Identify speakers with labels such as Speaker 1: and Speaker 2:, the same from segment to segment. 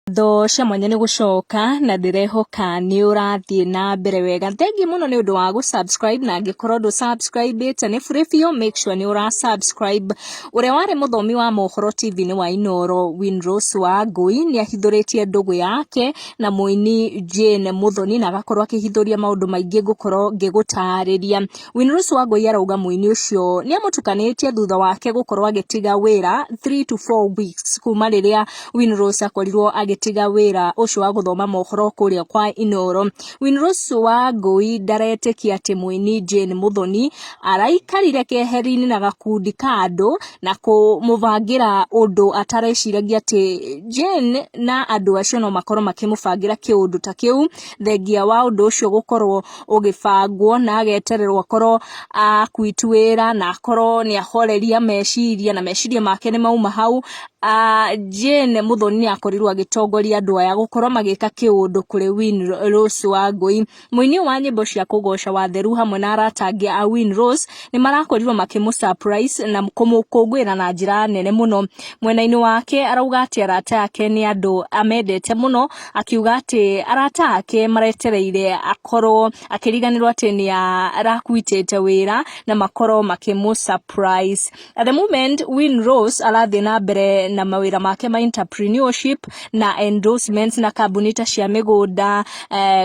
Speaker 1: Ngatho cia mwanya nĩ gũcoka na ndĩrehoka nĩ ũrathiĩ na mbere wega. Thengiũ mũno nĩ ũndũ wa gũ subscribe na angĩkorwo ndũ subscribe ĩte nĩ bũrĩ biũ make sure nĩ ũra subscribe. Ũrĩa warĩ mũthomi wa mohoro TV-inĩ wa Inooro Winrose Wangũi nĩ ahithũrĩtie ndũgũ yake na mũini Jane Muthoni na agakorwo akĩhithũria maũndũ maingĩ ngũkorwo ngĩgũtarĩria. Winrose Wangũi arauga mũini ũcio nĩ amũtukanĩtie thutha wake gũkorwo agĩtiga wĩra 3 to 4 weeks kuma rĩrĩa Winrose akorirwo agĩtiga wĩra ũcio wa gũthoma mohoro kũrĩa kwa Inooro. Winrose Wangũi ndaretĩkia atĩ mũini Jane Muthoni araikarire keheri-inĩ na gakundi ka andũ na kũmũbangĩra ũndũ atareciragia atĩ Jane na andũ acio no makorwo makĩmũbangĩra kĩũndũ ta kĩu, thengia wa ũndũ ũcio gũkorwo ũgĩbangwo na agetererwo akorwo a quit wĩra na akorwo nĩ ahoreria meciria na meciria make nĩ mauma hau. Jane Muthoni nĩ akorirwo agĩtongoria andũ aya gũkorwo magĩka kĩũndũ kũrĩ Winrose Wangũi. Mũini wa nyĩmbo cia kũgoca Watheru hamwe na arata angĩ a Winrose nĩ marakorirwo makĩmũ surprise na kũmũkũngũĩra na njĩra nene mũno. Mwena-inĩ wake arauga atĩ arata ake nĩ andũ amendete mũno, akiuga atĩ arata ake maretereire akorwo akĩriganĩrwo atĩ nĩ arakwitĩte wĩra na makorwo makĩmũ surprise. At the moment Winrose arathiĩ na mbere na mawĩra make ma entrepreneurship na endorsements na kambuni ta cia mĩgũnda,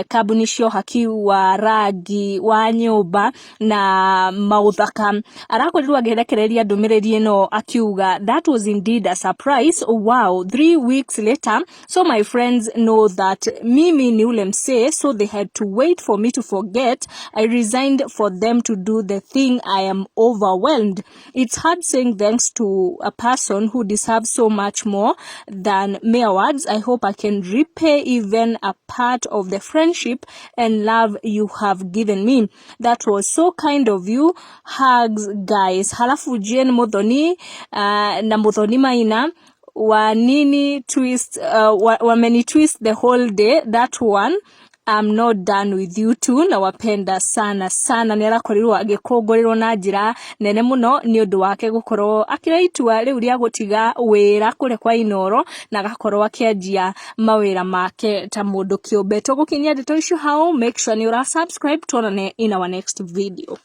Speaker 1: kambuni cia ũhaki wa rangi wa nyũmba na maũthaka. Arakorirwo akĩrekereria ndũmĩrĩri ĩno akiuga, "That was indeed a surprise. Wow, 3 weeks later. So my friends know that mimi ni ule msee, so they had to wait for me to forget I resigned for them to do the thing. I am overwhelmed. It's hard saying thanks to a person who deserves so much more than mere words. I hope I can repay even a part of the friendship and love you have given me. That was so kind of you. Hugs, guys." Halafu Jane Muthoni na Muthoni Maina wa nini twist wameni twist the whole day. That one, I'm not done with you too. Nawapenda sana sana. Nĩ arakorirwo agĩkũngũĩrwo na njĩra nene mũno nĩ ũndũ wake gũkorwo akĩoya itua rĩu rĩa gũtiga wĩra kũrĩa kwa Inooro na agakorwo akĩanjia mawĩra make ta mũndũ kĩũmbe. Tũgũkinyia ndeto icio hau, make sure nĩ ũra subscribe, tuonane in our next video.